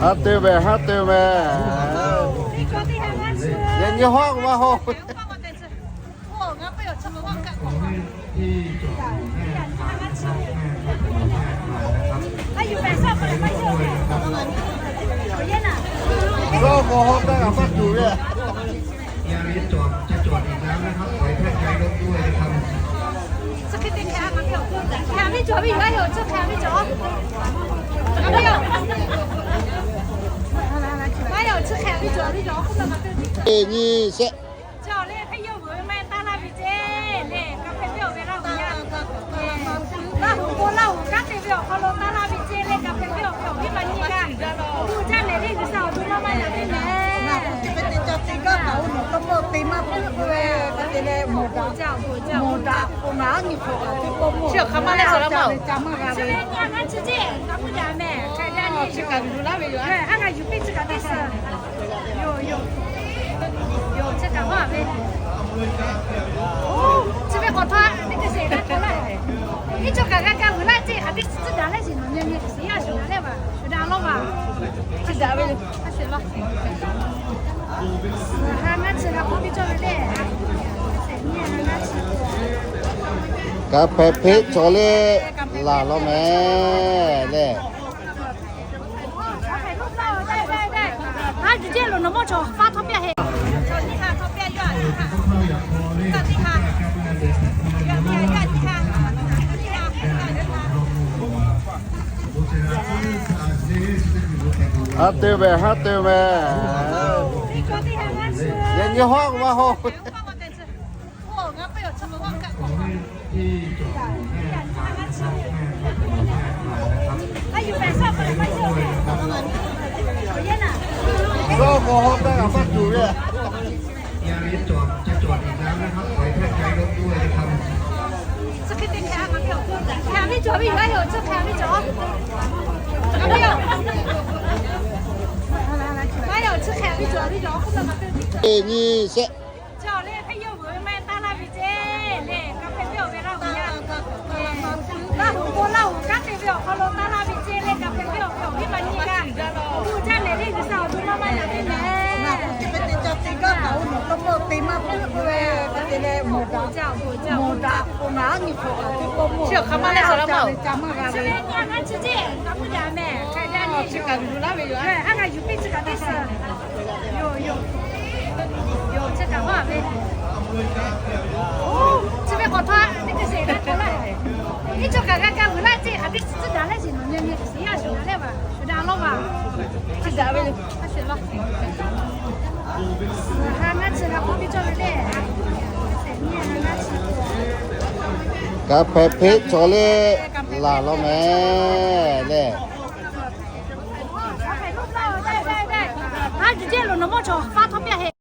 Haˉ te meh, haˉ te meh. Yaꞈ nyi hawˉ maˇ hawˉ. Yawˇ k'o hawˉ taˇ g'a maˇ tuˬ ve. เอ นี่เสะ Chi ve k'awꞈ htaw, teˇ hkui sheˍ g'a htaw laˇ. Iˉ cawˬ kaꞈ g'a kaˇ vuiˬ laˇ ceˇ, hk'aˬ teˇ chi tcuhˉ daꞈ leh shiˍ nawˬ nyi nyi shiˍ yaˇ shuˍ daꞈ leh vaˬ, shuˍ daꞈ lawˇ vaˬ. Chi daꞈ ve le. Haˉ ngaˇ chi g'a k'oˆ piˇ cawˇ ve le. Kaꞈ hpehꞈ hpeˆ cawˬ le, laˬ law meh le. Haˉ te meh, haˉ te meh. Yaꞈ nyi hawˉ maˇ hawˉ. Yawˇ k'o hawˉ taˇ g'a maˇ tuˬ ve. Eˇ nyi sheˍ. Chi ve k'awꞈ htaw, teˇ hkui sheˍ g'a htaw laˇ. Iˉ cawˬ kaꞈ g'a kaˇ vuiˬ laˇ ceˇ, hk'aˬ teˇ chi tcuhˉ daꞈ leh shiˍ nawˬ nyi nyi shiˍ yaˇ shuˍ daꞈ leh vaˬ, shuˍ daꞈ lawˇ vaˬ. Chi daꞈ ve le. Haˉ ngaˇ chi g'a k'oˆ piˇ cawˇ ve le. Kaꞈ hpehꞈ hpeˆ cawˬ le, laˬ law meh le. Haˉ juˬ jehˇ loˬ nawˬ mawˇ chaw faˉ htawˇ piˇ heˆ.